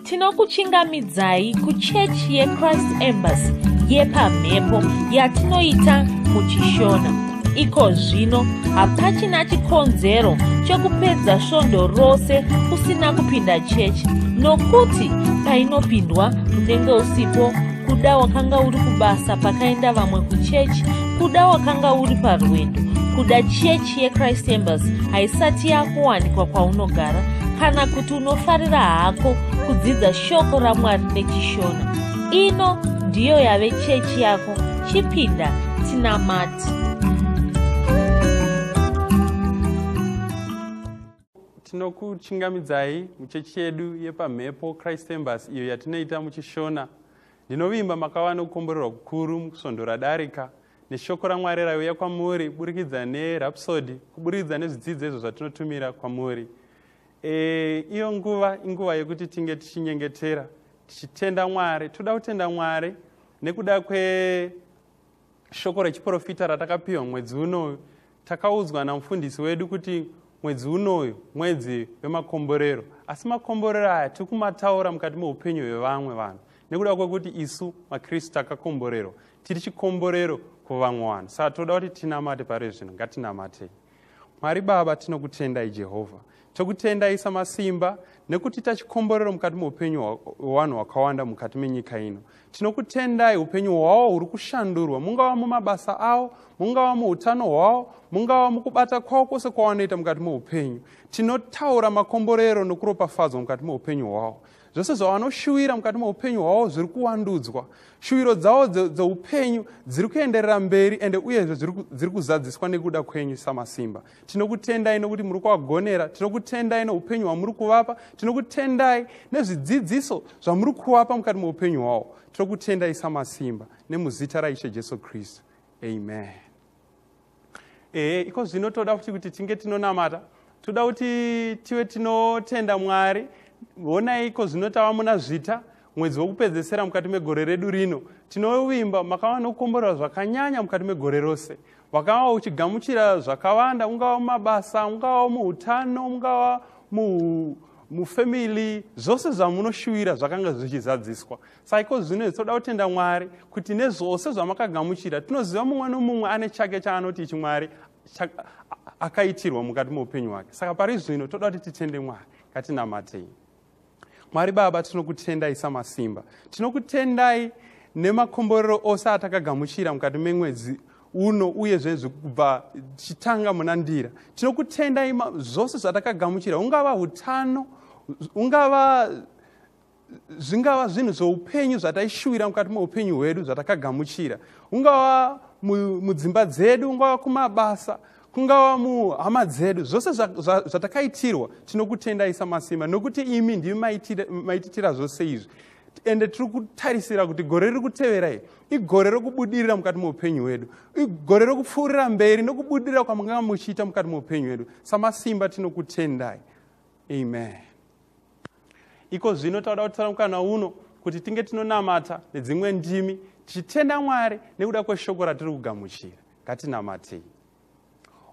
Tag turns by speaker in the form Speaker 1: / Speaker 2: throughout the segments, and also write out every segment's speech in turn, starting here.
Speaker 1: Tinokuchingamidzai kuchechi yeChrist Embassy yepamhepo yatinoita muchiShona. Iko zvino hapachina chikonzero chekupedza svondo rose usina kupinda chechi nokuti painopindwa unenge usipo kuda wakanga uri kubasa pakaenda vamwe kuchechi kuda wakanga uri parwendo kuda chechi yechrist embassy haisati yakuwanikwa kwaunogara kana kuti unofarira hako kudzidza shoko ramwari nechishona ino ndiyo yave chechi yako chipinda tinamati
Speaker 2: Tinokuchingamidzai muchechi yedu yepamhepo Christ Embassy iyo yatinoita muchishona. Ndinovimba makava nokukomborerwa kukuru svondo radarika neshoko raMwari raiuya kwamuri kuburikidza neRhapsody, kuburikidza nezvidzidzo izvo zvatinotumira kwamuri. E, iyo nguva inguva yekuti tinge tichinyengetera tichitenda Mwari. Toda kutenda Mwari nekuda kwe Shoko rechiprofita ratakapiwa mwedzi unoyu, takaudzwa namufundisi wedu kuti mwedzi unoyu mwedzi wemakomborero. Asi makomborero aya tiri kumataura mukati meupenyu hwevamwe vanhu nekuda kwekuti isu maKristu takakomborerwa, tiri chikomborero kuvamwe vanhu. Saka toda kuti tinamate pari zvino, ngatinamatei. Mwari Baba, tinokutendai Jehovha. Tokutendai samasimba nekutiita chikomborero mukati meupenyu hwevanhu vakawanda mukati menyika ino. Tinokutendai upenyu hwavo huri kushandurwa, mungava mumabasa avo, mungava muutano hwavo, mungava mukubata kwavo kwose kwavanoita mukati meupenyu. Tinotaura makomborero nokuropafadzwa mukati meupenyu hwavo. Zvose zvavanoshuwira mukati meupenyu hwavo zviri kuwandudzwa. Shuwiro dzavo dzeupenyu dziri kuenderera mberi ende uyezve dziri kuzadziswa nekuda kwenyu samasimba. Tinokutendai nokuti muri kuvagonera, tinokutendai neupenyu hwamuri kuvapa, tinokutendai nezvidzidziso zvamuri kuvapa mukati meupenyu hwavo. Tinokutendai samasimba nemuzita raIshe Jesu Kristu. Amen. Ehe, iko zvino toda futi kuti tinge tinonamata. Toda kuti tive tinotenda Mwari. Honai iko zvino tava muna Zvita, mwedzi wokupedzesera mukati megore redu rino. Tinovimba makava nokukomborerwa zvakanyanya mukati megore rose. Wakava uchigamuchira zvakawanda, ungava mumabasa, ungava muutano, ungava mufamily, zvose zvamunoshuwira zvakanga zvichizadziswa. Saiko zvino toda kutenda Mwari kuti nezvose zvamakagamuchira, tinoziva mumwe nomumwe ane chake chaanoti ichi Mwari akaitirwa mukati meupenyu hwake. Saka pari zvino toda kuti titende Mwari. Ngatinamatei. Mwari Baba, tinokutendai samasimba. Tinokutendai nemakomborero ose atakagamuchira mukati memwedzi uno uyezve kubva tichitanga muna Ndira. Tinokutendai zvose zvatakagamuchira, ungava utano, ungava zvingava zvinhu zveupenyu zvataishuwira mukati meupenyu hwedu zvatakagamuchira, ungava mudzimba dzedu, ungava kumabasa, kungava muhama dzedu, zvose zvatakaitirwa tinokutendai samasimba nokuti imi ndimi maititira zvose izvi. Ende tiri kutarisira kuti gore riri kutevera iri igore rokubudirira mukati meupenyu hwedu, igore rokupfuurira mberi nokubudirira kwamunganga muchiita mukati meupenyu hwedu. Samasimba tinokutendai. Amen. Iko zvino tauda kutora mukana uno kuti tinge tinonamata nedzimwe ndimi tichitenda Mwari nekuda kweshoko ratiri kugamuchira. Ngatinamatei.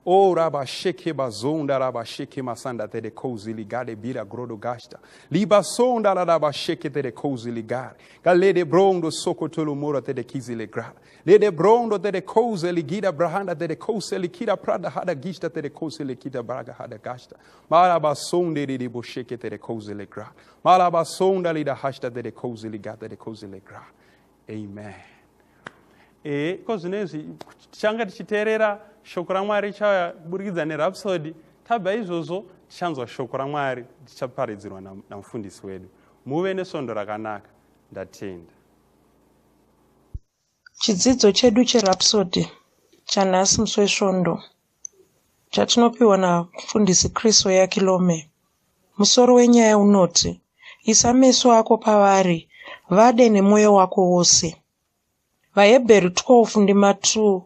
Speaker 2: O raba sheke bazonda raba sheke masanda tere kozi ligade bira grodo gashta. Liba sonda la raba sheke tere kozi ligare. Galede brondo soko tolo mora tere kizi legrada. Lede brondo tere koze ligida brahanda tere kose likida prada hada gishta tere kose likida braga hada gashta. Maraba sonde riri bosheke tere koze legra. Maraba sonda lida hashta tere koze ligata tere koze legra. Amen. E, ko zvino izvi tichanga tichiteerera shoko raMwari richauya kuburikidza neRhapsody. Tabva izvozvo tichanzwa shoko raMwari tichaparidzirwa namufundisi wedu. Muve nesvondo rakanaka. Ndatenda.
Speaker 3: Chidzidzo chedu cheRhapsody chanhasi musi weSvondo chatinopiwa naMufundisi Chris Oyakilome. Musoro wenyaya unoti, Isa meso ako pavari, vade nemwoyo wako wose. VaHebheru 12 ndima 2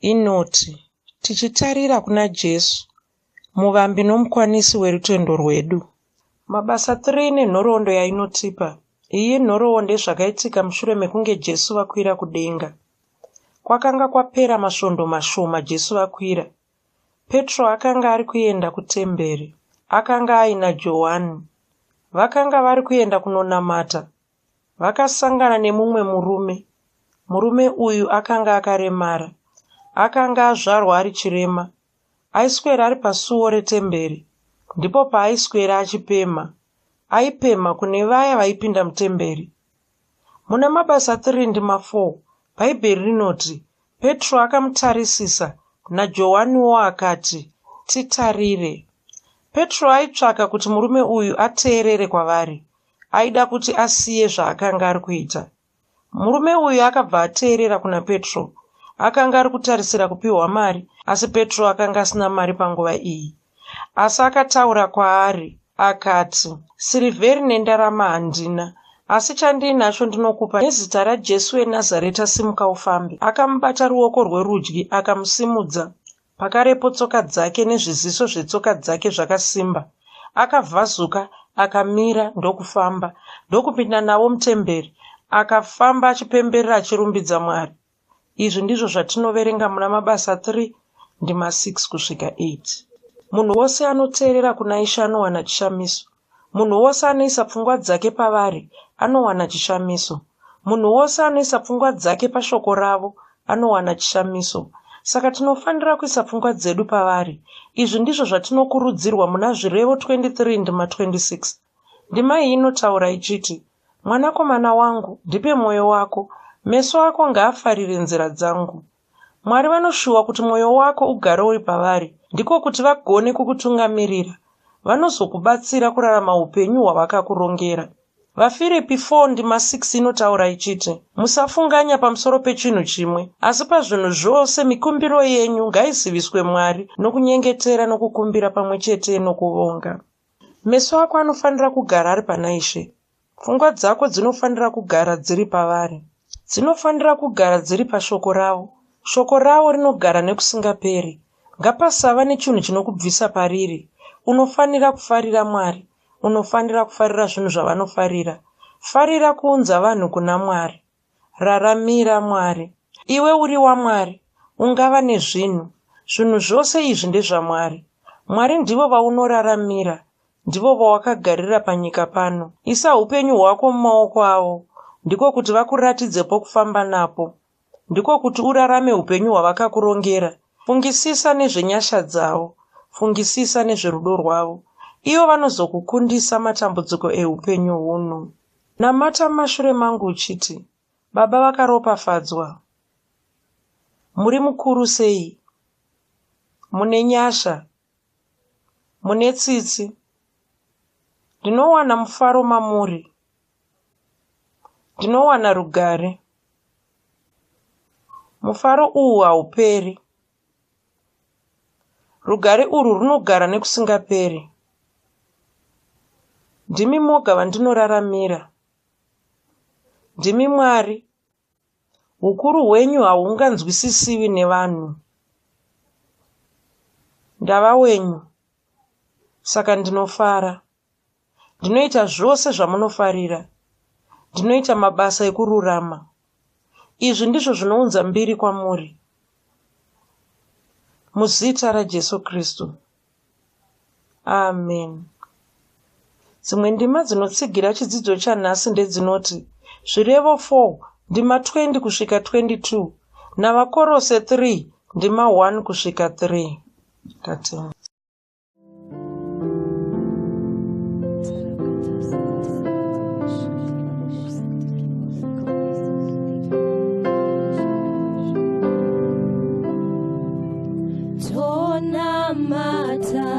Speaker 3: inoti, Tichitarira kuna Jesu, muvambi nomukwanisi werutendo rwedu. Mabasa 3 nenhoroondo yainotipa. Iyi inhoroondo yezvakaitika mushure mekunge Jesu vakwira kudenga. Kwakanga kwapera masvondo mashoma Jesu vakwira. Petro akanga ari kuenda kutemberi. Akanga aina Johani. Vakanga vari kuenda kunonamata. Vakasangana nemumwe murume. Murume uyu akanga akaremara. Akanga azvarwa ari chirema. Aiswera ari pasuo retemberi. Ndipo paaiswera achipemha. Aipemha kune vaya vaipinda mutemberi. Muna Mabasa 3 ndima 4, Bhaibheri rinoti, Petro akamutarisisa, naJohaniwo akati, Titarire. Petro aitsvaka kuti murume uyu ateerere kwavari. Aida kuti asiye zvaakanga ari kuita. Murume uyu akabva ateerera kuna Petro. Akanga ari kutarisira kupiwa mari, asi Petro akanga asina mari panguva iyi. Asi akataura kwaari, akati, Sirivheri nendarama handina, asi chandiinacho ndinokupa, nezita raJesu weNazareta simuka ufambe. Akamubata ruoko rwerudyi, akamusimudza. Pakarepo tsoka dzake nezviziso zvetsoka dzake zvakasimba. Akavhazuka, akamira, ndokufamba, ndokupinda navo mutemberi. Akafamba achipemberera achirumbidza Mwari. Izvi ndizvo zvatinoverenga muna Mabasa 3 ndima 6 kusvika 8. Munhu wose anoteerera kuna Ishe anowana chishamiso. Munhu wose anoisa pfungwa dzake pavari anowana chishamiso. Munhu wose anoisa pfungwa dzake pashoko ravo anowana chishamiso. Saka tinofanira kuisa pfungwa dzedu pavari. Izvi ndizvo zvatinokurudzirwa muna Zvirevo 23 ndima 26. Ndima iyi inotaura ichiti, Mwanakomana wangu, ndipe mwoyo wako, meso ako ngaafarire nzira dzangu. Mwari vanoshuwa kuti mwoyo wako ugare uri pavari, ndiko kuti vagone kukutungamirira. Vanozokubatsira kurarama upenyu hwavakakurongera. VaFiripi 4 ndima 6 inotaura ichiti, Musafunganya pamusoro pechinhu chimwe, asi pazvinhu zvose mikumbiro yenyu ngaiziviswe Mwari nokunyengetera nokukumbira pamwe chete nokuvonga. Meso ako anofanira kugara ari pana Ishe. Pfungwa dzako dzinofanira kugara dziri pavari. Dzinofanira kugara dziri pashoko ravo. Shoko ravo rinogara nekusingaperi. Ngapasava nechinhu chinokubvisa pariri. Unofanira kufarira Mwari. Unofanira kufarira zvinhu zvavanofarira. Farira kuunza vanhu kuna Mwari. Raramira Mwari. Iwe uri waMwari. Ungava nezvinhu. Zvinhu zvose izvi ndezvaMwari. Mwari ndivo vaunoraramira. Ndivo vawakagarira panyika pano. Isa hupenyu hwako mumaoko avo. Ndiko kuti vakuratidze pokufamba napo. Ndiko kuti urarame hupenyu hwavakakurongera. Fungisisa nezvenyasha dzavo. Fungisisa nezverudo rwavo. Ivo vanozokukundisa matambudziko ehupenyu huno. Namata mumashure mangu uchiti, Baba vakaropafadzwa, muri mukuru sei, mune nyasha, mune tsitsi. Ndinowana mufaro mamuri. Ndinowana rugare. Mufaro uwu hauperi. Rugare urwu runogara nekusingaperi. Ndimi moga vandinoraramira. Ndimi Mwari. Hukuru hwenyu hahunganzwisisiwi nevanhu. Ndava wenyu, saka ndinofara. Ndinoita zvose zvamunofarira. Ndinoita mabasa ekururama. Izvi ndizvo zvinounza mbiri kwamuri. Muzita raJesu Kristu. Amen. Dzimwe ndima dzinotsigira chidzidzo chanhasi ndedzinoti Zvirevo 4 ndima 20 kusvika 22 naVaKorose 3 ndima 1 kusvika 3. Tatenda.
Speaker 4: Tonamata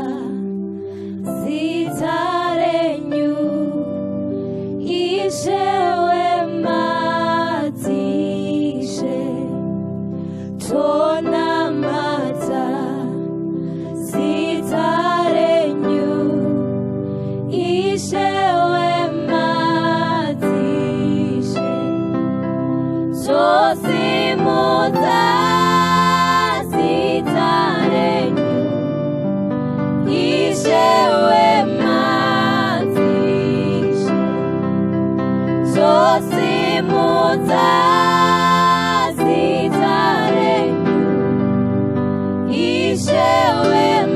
Speaker 4: zita renyu Ishe wemadzishe Tonamata zita renyu Ishe wemadzishe Tosimudza zita renyu Ishe wemadzishe Tosimudza zita renyu Ishe wemadzishe.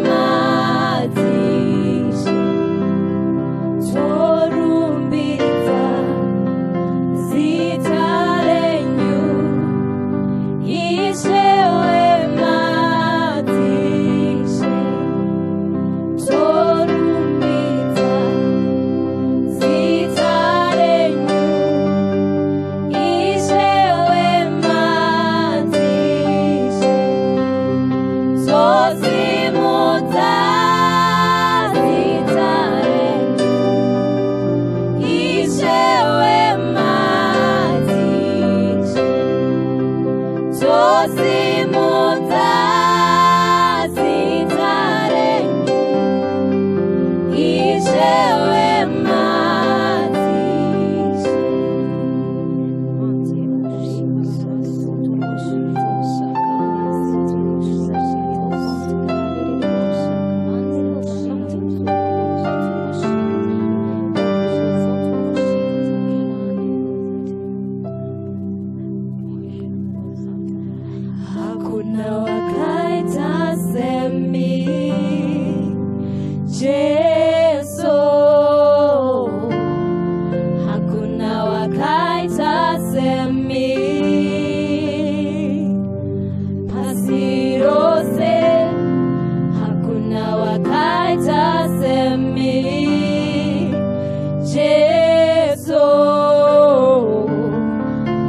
Speaker 4: Jesu,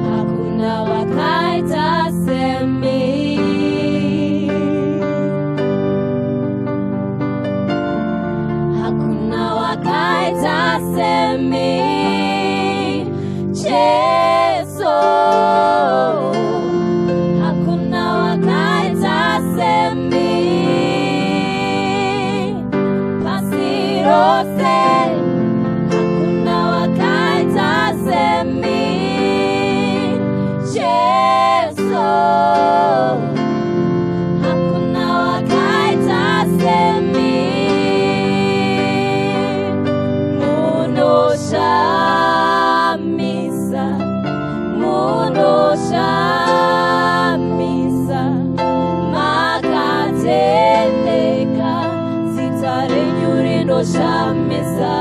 Speaker 4: hakuna wakaita semi. Hakuna wakaita semi. Jesu, hakuna wakaita semi. Pasi rose, hakuna wakaita semi. Jesu, hakuna wakaita semi. Munoshamisa, munoshamisa, makatendeka, zita renyu rinoshamisa.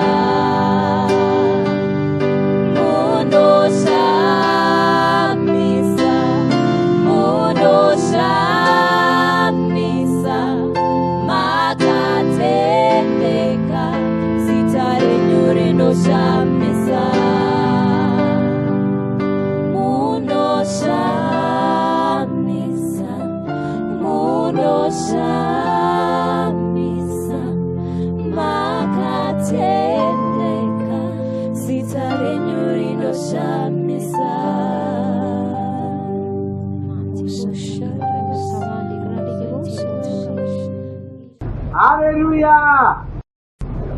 Speaker 4: Munoshamisa, munoshamisa, makatendeka, zita renyu rinoshamisa. Munoshamisa, munoshamisa, makatendeka, zita renyu rinoshamisa.
Speaker 5: Haleluya!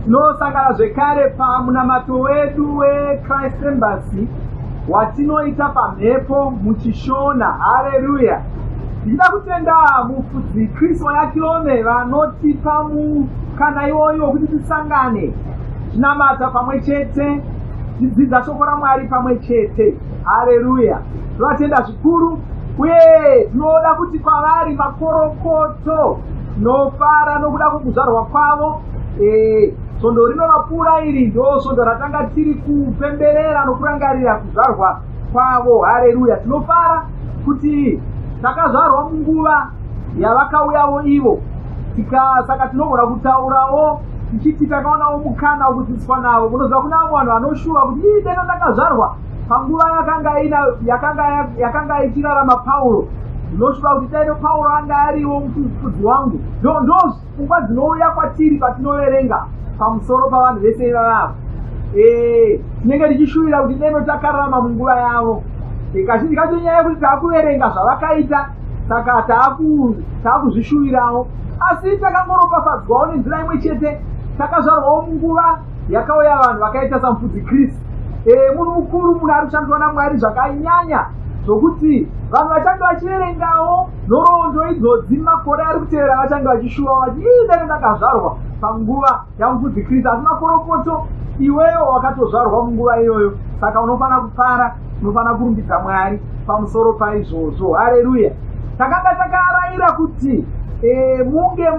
Speaker 5: Tinosangana zvekare pamunamato wedu weChrist Embassy watinoita pamhepo muchiShona. Haleluya! Ndichida kutenda mufudzi Chris Oyakhilome vanotipa mukana iwoyo wekuti tisangane tinamata pamwe chete, tidzidza shoko raMwari pamwe chete. Haleluya! Tinovatenda zvikuru uye tinoda kuti kwavari makorokoto. Tinofara nokuda kwokuzvarwa kwavo. Svondo rino rapfuura iri ndo svondo ratanga tiri kupemberera nokurangarira kuzvarwa kwavo. Haleluya! Tinofara kuti takazvarwa munguva yavakauyawo ivo, saka tinogona kutaurawo tichiti takaonawo mukana wekudzidziswa navo. Munoziva kuna vamwe vanhu vanoshuva kuti ii deno ndakazvarwa panguva yakanga ichirarama Pauro. Ndinoshuva kuti dai Pauro anga ariwo mufudzi wangu. Ndo pfungwa dzinouya kwatiri patinoverenga pamusoro pavanhu vese ivavavo. Tinenge tichishuvira kuti deno takararama munguva yavo. Kazhinji kacho nyaya yekuti taakuverenga zvavakaita, saka taakuzvishuvirawo. Asi takangoropafadzwawo nenzira imwe chete, takazvarwawo munguva yakauya vanhu vakaita samufudzi Chris. Munhu mukuru, munhu ari kushandiswa naMwari zvakanyanya, zvokuti vanhu vachange vachiverengawo nhoroondo idzodzi makore ari kutevera, vachange vachishuva vati ii dai ndakazvarwa panguva yamufudzi Chris. Asi makorokoto, iwewo wakatozvarwa munguva iyoyo, saka unofanira kufara, unofanira kurumbidza Mwari pamusoro paizvozvo. Haleluya! Takanga takarayira kuti munge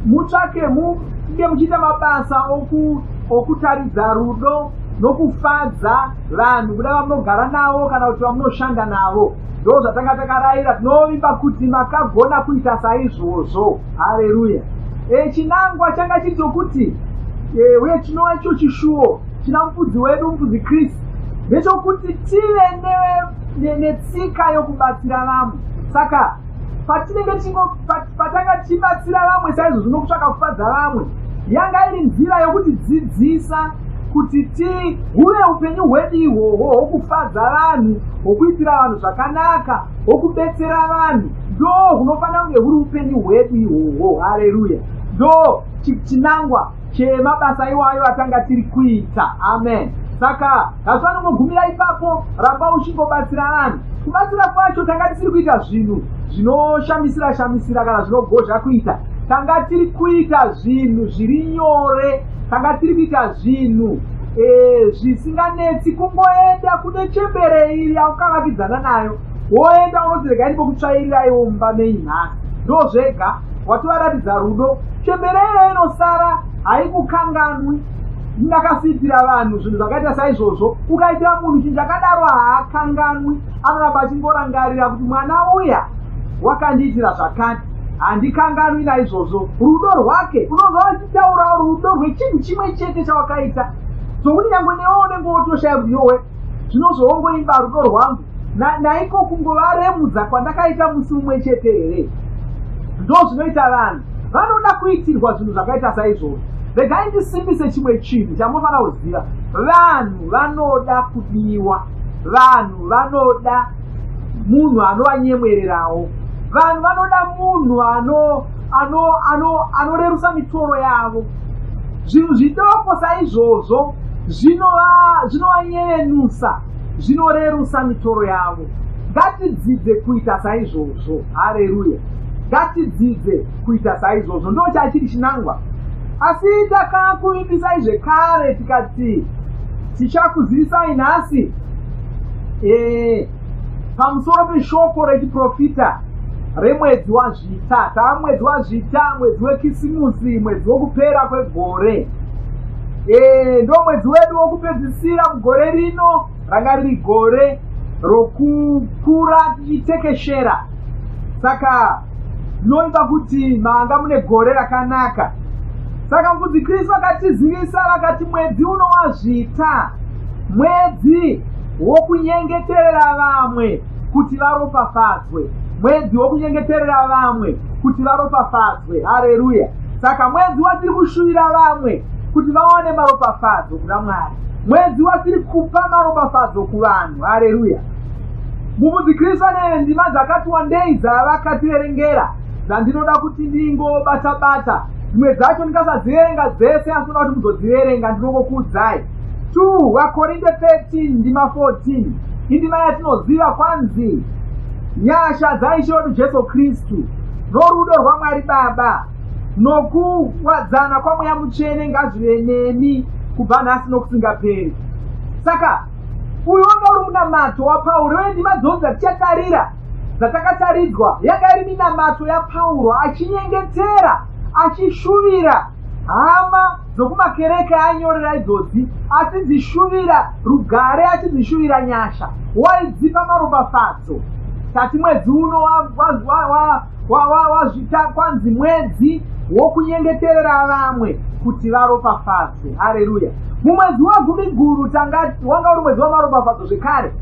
Speaker 5: mutsvake, munge muchiita mabasa okutaridza rudo nokufadza vanhu kuda vamunogara navo kana kuti vamunoshanda navo. Ndo zvatanga takarayira. Tinovimba kuti makagona kuita saizvozvo. Haleluya! Chinangwa changa chiri chokuti uye chinova icho chishuwo china mufudzi wedu mufudzi Chris ndechokuti tive netsika yokubatsira vamwe. Saka patinenge patanga tichibatsira vamwe saizvozvo nokutsvaka kufadza vamwe, yanga iri nzira yokutidzidzisa kuti tihuve upenyu hwedu ihwohwo hwokufadza vanhu, hwokuitira vanhu zvakanaka, hwokubetsera vanhu. Ndo hunofanira kunge huri upenyu hwedu ihwohwo. Haleluya! Ndo chinangwa chemabasa iwayo atanga tiri kuita. Amen. Saka ngazvanongogumira ipapo, ramba uchingobatsira vanhu. Kubatsira kwacho tanga tisiri kuita zvinhu zvinoshamisira shamisira kana zvinogozha kuita. Tanga tiri kuita zvinhu zviri nyore, tanga tiri kuita zvinhu zvisinganetsi. Kungoenda kune chembere iri yaukavakidzana nayo, woenda unoti regai ndimbokutsvairiraiwo mumba menyu nhasi, ndo zvega watovaratidza rudo. Chembere iyoyo inosara haikukanganwi. Ndakasiitira vanhu zvinhu zvakaita saizvozvo. Ukaitira munhu chinhu chakadaro haakanganwi, anoramba achingorangarira kuti mwana uya wakandiitira zvakati, handikanganwi naizvozvo. Rudo rwake unonzwa vachitaurawo rudo rwechinhu chimwe chete chawakaita. Zvokuti nyange newe unenge wotoshaya kuti yowe zvinozvoongoimba rudo rwangu naiko kungovaremudza kwandakaita musi mumwe chete here. Ndozvinoita vanhu vanoda kuitirwa zvinhu zvakaita saizvozvo. Regai ndisimbise chimwe chinhu chamunofanira kuziva. Vanhu vanoda kudiwa, vanhu vanoda munhu anovanyemwererawo, vanhu vanoda munhu anorerusa mitoro yavo. Zvinhu zvidoko saizvozvo zvinovanyevenusa, zvinorerusa mitoro yavo. Ngatidzidze kuita saizvozvo. Hareruya. Ngatidzidze kuita saizvozvo. Ndo chachiri chinangwa. Asi takakuvimbisai zvekare tikati tichakuzivisai nhasi pamusoro peshoko rechiprofita remwedzi waZvita. Taa mwedzi waZvita, mwedzi weKisimusi, mwedzi wokupera kwegore. Ndo mwedzi wedu wokupedzisira mugore rino, ranga riri gore rokukura tichitekeshera. Saka ndinoimba kuti manga mune gore rakanaka. Saka mufudzi Kristu akatizivisa vakati mwedzi uno waZvita, mwedzi wokunyengeterera vamwe kuti varopafadzwe, mwedzi wokunyengeterera vamwe kuti varopafadzwe. Hareruya. Saka mwedzi watiri kushuvira vamwe kuti vawane maropafadzo kuna Mwari, mwedzi watiri kupa maropafadzo kuvanhu. Hareruya. Mufudzi Kristu ane ndima dzakati wandei dzavakativerengera dzandinoda kuti ndingobata bata. Dzimwe dzacho ndingasadziverenga dzese, asi ndoda kuti muzodziverenga. Ndinongokuudzai. 2 VaKorinte 13 ndima 14 indima yatinoziva, kwanzi nyasha dzaIshe wedu Jesu Kristu norudo rwaMwari Baba nokuwadzana kwaMweya Mutsvene ngazvive nemi kubva nhasi nokusingaperi. Saka uyu wanga uri munamato waPauro, uye ndima dzose dzatichatarira dzatakataridzwa yanga iri minamato yaPauro achinyengetera, achishuvira hama dzokumakereke ainyorera idzodzi, achidzishuvira rugare, achidzishuvira nyasha, waidzipa maropafadzo. Tati mwedzi uno wazvita kwanzi mwedzi wokunyengeterera vamwe kuti varopafadzwe. Hareruya. Mumwedzi waGumiguru wanga uri mwedzi wamaropafadzo zvekare,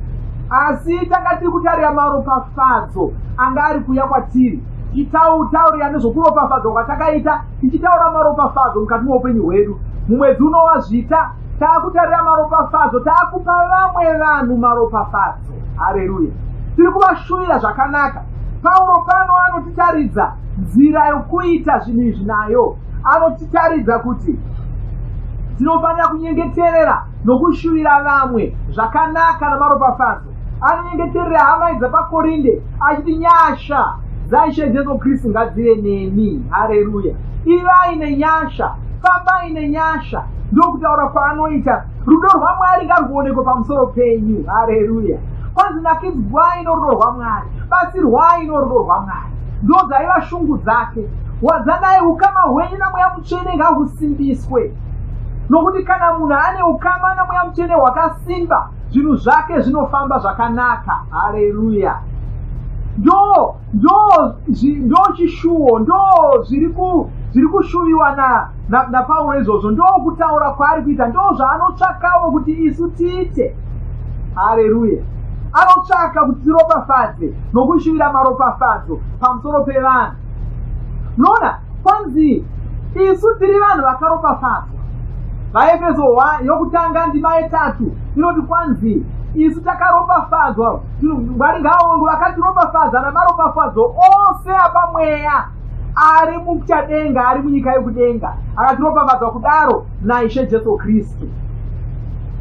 Speaker 5: asi tanga tiri kutarira maropafadzo anga ari kuuya kwatiri, tichitaurira nezvokuropafadzwa kwatakaita, tichitaura maropafadzo mukati meupenyu hwedu. Mumwedzi uno waZvita taakutarira maropafadzo, taakupa vamwe vanhu maropafadzo. Hareruya. Tiri kuvashuvira zvakanaka. Pauro pano anotitaridza nzira yokuita zvinhu izvi nayo. Anotitaridza kuti tinofanira kunyengeterera nokushuvira vamwe zvakanaka namaropafadzo. Anonyengeterera hama idzi dzapaKorinde achiti nyasha dzaIshe Jesu Kristu ngadzive nemi. Hareruya. Ivai nenyasha, fambai nenyasha. Ndokutaura kwaanoita. Rudo rwaMwari ngarwuonekwe pamusoro penyu. Hareruya. Kwanzi nakidzwai norudo rwaMwari, batsirwai norudo rwaMwari. Ndo dzaiva shungu dzake. Wadzanai ukama hwenyu naMweya Mutsvene ngahusimbiswe. Nokuti kana munhu ane ukama naMweya Mutsvene hwakasimba, zvinhu zvake zvinofamba zvakanaka. Hareruya. Ndo ndo ndo chishuwo, ndo zviri kushuviwa naPauro izvozvo, ndo kutaura kwaari kuita, ndo zvaanotsvakawo kuti isu tiite. Hareruya. Anotsvaka kuti tiropafadze nokushuvira maropafadzo pamusoro pevanhu. Munoona, kwanzi isu tiri vanhu vakaropafadzwa. VaEfeso yokutanga ndima yetatu inoti kwanzi isu takaropafadzwa, Mwari ngaonge vakatiropafadza namaropafadzo ose apamweya ari muchadenga, ari munyika yokudenga, akatiropafadzwa kudaro naIshe Jesu Kristu.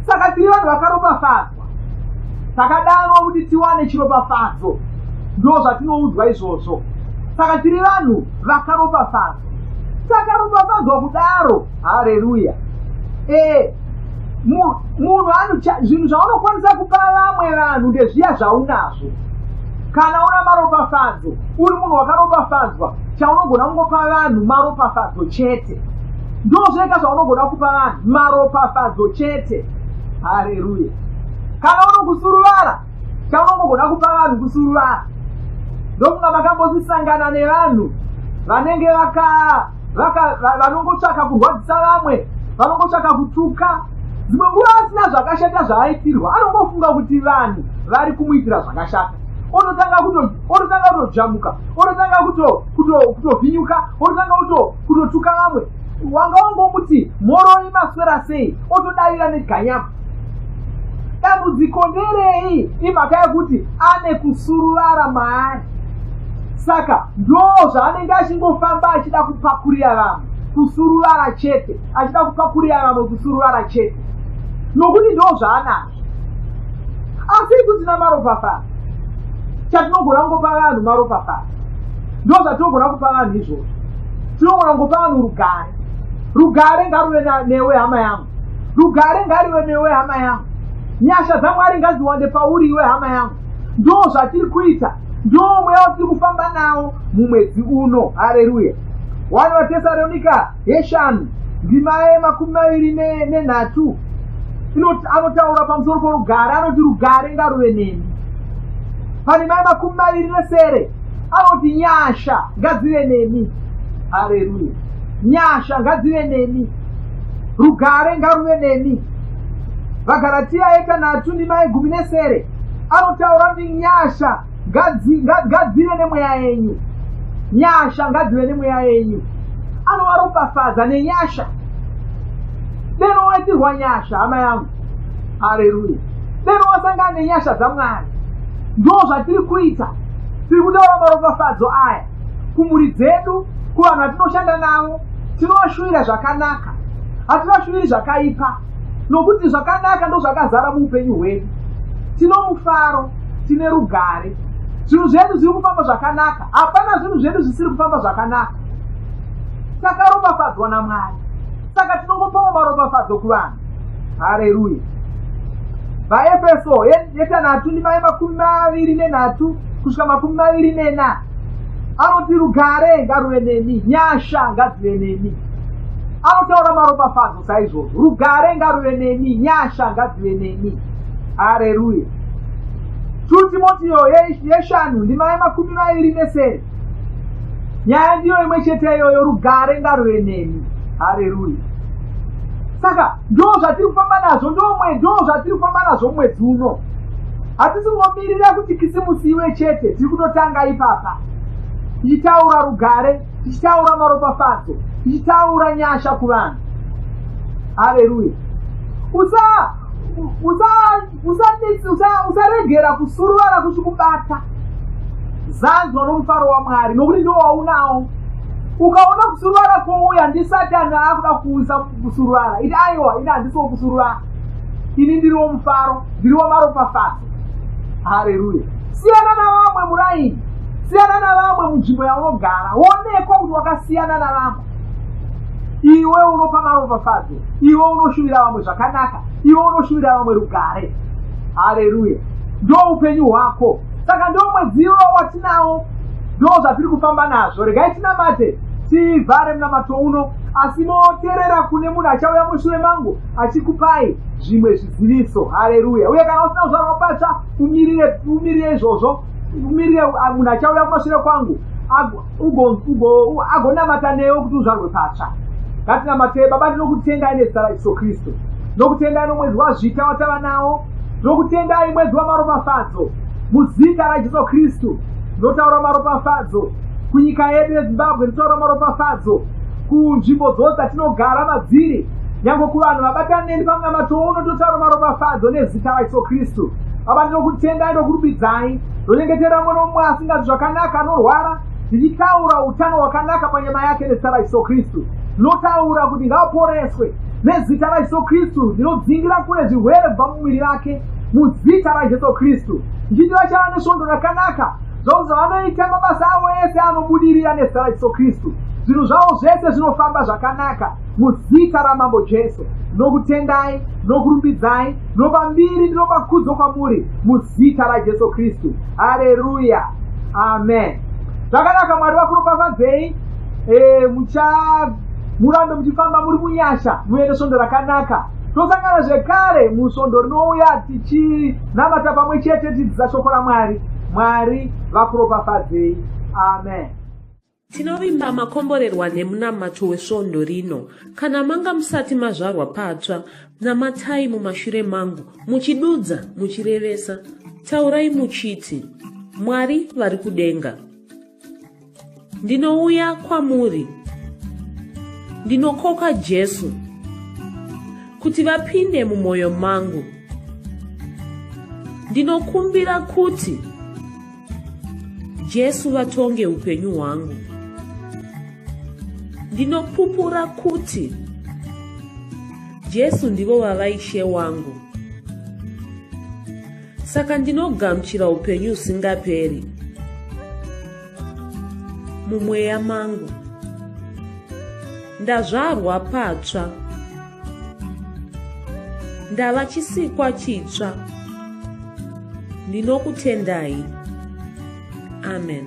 Speaker 5: Saka tiri vanhu vakaropafadzwa, takadanwa kuti tiwane chiropafadzo, ndo zvatinoudzwa izvozvo. Saka tiri vanhu vakaropafadzwa, takaropafadzwa kudaro. Hareruya. Munhu zvinhu zvaunokwanisa kupa vamwe vanhu ndezviya zvaunazvo. Kana una maropafadzo, uri munhu wakaropafadzwa, chaunogona kungopa vanhu maropafadzo chete. Ndo zvega zvaunogona kupa vanhu, maropafadzo chete. Hareruya. Kana unokusuruvara, chaunongogona kupa vanhu kusuruvara. Ndofunga makambosangana nevanhu vanenge vanongotsvaka kurwadzisa vamwe, vanongotsvaka kutuka. Dzimwe nguva asina zvakashata zvaaitirwa, anongofunga kuti vanhu vari kumuitira zvakashata. Ototanga kuto ototanga kutojamuka, ototanga kuto kuto kutovhinyuka, ototanga kuto kutotuka vamwe. Wanga wangomuti mhoroi maswera sei, otodavira neganyabvu. Dambudziko nderei? Imhaka yekuti ane kusuruvara maari. Saka ndo zvaanenge achingofamba achida kupakurira vamwe kusuruvara chete, achida kupakurira vamwe kusuruvara chete, nokuti ndo zvaanazvo. Asi isu tina maropafadzo, chatinogona kungopa vanhu maropafadzo, ndo zvatinogona kupa vanhu izvozvo. Tinogona kungopa vanhu rugare. Rugare ngaruve newe hama yangu, rugare ngarive newe hama yangu, nyasha dzaMwari ngadziwande pauri iwe hama yangu. Ndo zvatiri kuita, ndo mweya watiri kufamba nawo mumwedzi uno. Hareruya. 1 vaTesaronika yeshanu ndima yemakumi maviri nenhatu inoti, anotaura pamusoro porugare, anoti rugare ngaruve nemi. Pandima yemakumi maviri nesere anoti nyasha ngadzive nemi. Hareruya. Nyasha ngadzive nemi, rugare ngaruve nemi. VaGaratiya yetanhatu ndima yegumi nesere anotaura kuti nyasha ngadzive nemweya yenyu, nyasha ngadzive nemweya yenyu. Anovaropafadza nenyasha. Deno waitirwa nyasha hama yangu. Hareruya. Deno wasangana nenyasha dzaMwari. Ndo zvatiri kuita. Tiri kutaura maropafadzo aya kumhuri dzedu, kuvanhu vatinoshanda navo. Tinovashuvira zvakanaka, hativashuviri zvakaipa, nokuti zvakanaka ndo zvakazara muupenyu hwedu. Tino mufaro, tine rugare, zvinhu zvedu zviri kufamba zvakanaka. Hapana zvinhu zvedu zvisiri kufamba zvakanaka. Takaropafadzwa naMwari, saka tinongopawo maropafadzo kuvanhu. Hareruya. VaEfeso yetanhatu ndima yemakumi maviri nenhatu kusvika makumi maviri nena anoti rugare ngaruve nemi, nyasha ngadzive nemi. Anotaura maropafadzo saizvozvo, rugare ngaruve nemi, nyasha ngadzive nemi. Hareruya. 2 Timotio yeshanu ndima yemakumi maviri nesere nyaya ndiyo imwe chete iyoyo, rugare ngaruve nemi. Hareruya. Saka ndo zvatiri kufamba nazvo, ndo zvatiri kufamba nazvo mwedzi uno. Hatisi kungomirira kuti Kisimusi iwe chete, tiri kutotanga ipapa tichitaura rugare, tichitaura maropafadzo, tichitaura nyasha kuvanhu. Hareruya. Usaregera kusuruvara kuchikubata. Zanzwa nomufaro waMwari, nokuti ndo waunawo. Ukaona kusuruvara kwouya, ndisatani aakuda kuuisa kusuruvara. Iti aiwa, ini handisiwo kusuruvara, ini ndiri womufaro, ndiri wamaropafadzo. Hareruya. Siyana navamwe muraini, siyana navamwe munzvimbo yaunogara, wonekwa kuti wakasiyana navamwe. Iwe unopa maropafadzo, iwe unoshuvira vamwe zvakanaka, iwe unoshuvira vamwe rugare. Hareruya. Ndo upenyu hwako. Saka ndo mwedzi iwo watinawo, ndo zvatiri kufamba nazvo. Regai tinamate, tivhare munamato uno, asi moterera kune munhu achauya mushure mangu achikupai zvimwe zviziviso. Hareruya. Uye kana usina kuzvarwa patsva, umirire izvozvo, umirire munhu achauya kumashure kwangu agonamata newe kuti uzvarwe patsva. Ngatinamatei. Baba, ndinokutendai nezita raJesu Kristu. Ndinokutendai nomwedzi waZvita watava nawo. Ndinokutendai mwedzi wamaropafadzo. Muzita raJesu Kristu ndinotaura maropafadzo kunyika yedu yeZimbabwe, ndinotaura maropafadzo kunzvimbo dzose dzatinogara madziri, nyange kuvanhu vabatana neni pamunamato uno, ndinotaura maropafadzo nezita raJesu Kristu. Baba, ndinokutendai, ndokurumbidzai. Ndonyengetera mumwe nomumwe asinganzwi zvakanaka, anorwara, ndichitaura utano hwakanaka panyama yake nezita raJesu Kristu. Ndinotaura kuti ngaaporeswe nezita raJesu Kristu. Ndinodzingira kure zvirwere kubva mumuviri vake muzita raJesu Kristu. Ndichiti vachava nesvondo rakanaka, zvavo zvavanoita mabasa avo ese anobudirira nezita raJesu Kristu. Zvinhu zvavo zvese zvinofamba zvakanaka muzita raMambo Jesu. Ndinokutendai, ndinokurumbidzai, ndinopa mbiri, ndinopa kudzo kwamuri muzita raJesu Kristu. Hareruya. Amen. Zvakanaka, Mwari vakuropafadzei. Murambe muchifamba muri munyasha, muve nesvondo rakanaka. Tosangana zvekare musvondo rinouya tichinamata pamwe chete tichidzidza shoko raMwari. Mwari vakuropafadzei. Amen.
Speaker 1: Tinovimba makomborerwa nemunamato wesvondo rino. Kana manga musati mazvarwa patsva, namatai mumashure mangu, muchidudza, muchirevesa. Taurai muchiti, Mwari vari kudenga. Ndinouya kwamuri. Ndinokoka Jesu kuti vapinde mumwoyo mangu. Ndinokumbira kuti Jesu vatonge upenyu hwangu. Ndinopupura kuti Jesu ndivo vava Ishe wangu. Saka ndinogamuchira upenyu husingaperi mumweya mangu. Ndazvarwa patsva. Ndava chisikwa chitsva. Ndinokutendai. Amen.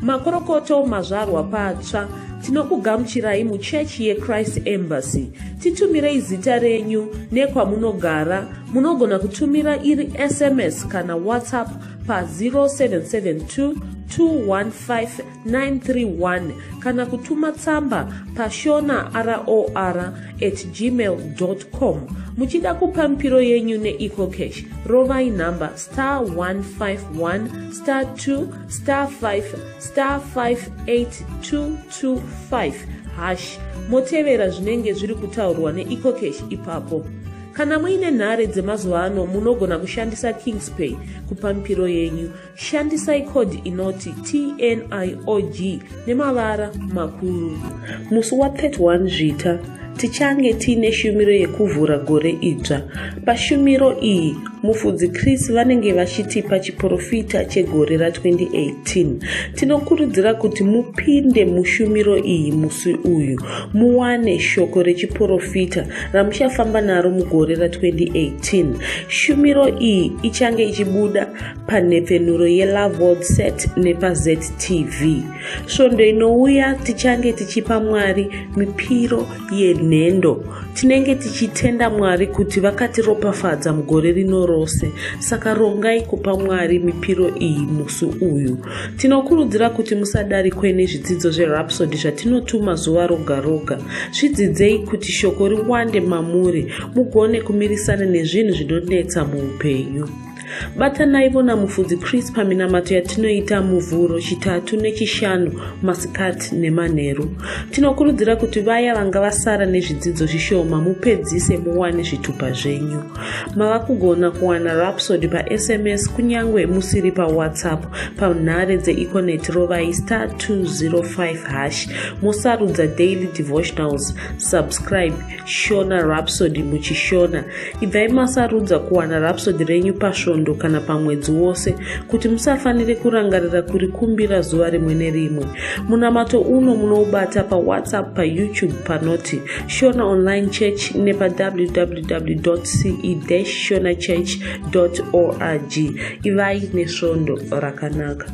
Speaker 1: Makorokoto mazvarwa patsva tinokugamuchirai muchechi yeChrist Embassy. Titumirei zita renyu nekwamunogara. Munogona kutumira iri SMS kana WhatsApp pa 0772 215 931 kana kutuma tsamba pashona ror at gmail com. Muchida kupa mipiro yenyu neEcoCash, rovai nhamba star 151 star 2 star 5 star 58225 hash, motevera zvinenge zviri kutaurwa neEcoCash ipapo. Kana muine nhare dzemazuva ano, munogona kushandisa Kingspay kupa mipiro yenyu. Shandisai code inoti TNIOG nemavara makuru. Musi wa31 Zvita tichange tiine shumiro yekuvhura gore idzva. Pashumiro iyi mufudzi Chris vanenge vachitipa chiprofita chegore ra2018. Tinokurudzira kuti mupinde mushumiro iyi musi uyu muwane shoko rechiprofita ramuchafamba naro mugore ra2018. Shumiro iyi ichange ichibuda panhepfenuro yeLove World Set nepaZTV. Svondo inouya tichange tichipa Mwari mipiro yenhendo. Tinenge tichitenda Mwari kuti vakatiropafadza mugore rino rose, saka rongai kupa Mwari mipiro iyi musi uyu. Tinokurudzira kuti musadarikwe nezvidzidzo zveRhapsody zvatinotuma zuva roga roga. Zvidzidzei kuti shoko riwande mamuri, mugone kumirisana nezvinhu zvinonetsa muupenyu. Batanaivo namufudzi Chris paminamato yatinoita Muvhuro, Chitatu neChishanu masikati nemanheru. Tinokurudzira kuti vaya vanga vasara nezvidzidzo zvishoma mupedzise muwane zvitupa zvenyu. Mava kugona kuwana Rhapsody paSMS kunyange musiri paWhatsApp. Panhare dzeEconet rovai star 205 hash, mosarudza Daily Devotionals, subscribe Shona Rhapsody muchiShona. Ibvai masarudza kuwana Rhapsody renyu pasvondo kana pamwedzi wose kuti musafanire kurangarira kurikumbira zuva rimwe nerimwe. Munamato uno munoubata paWhatsApp, paYouTube panoti Shona Online Church nepa www ce shonachurch org. Ivai nesvondo rakanaka.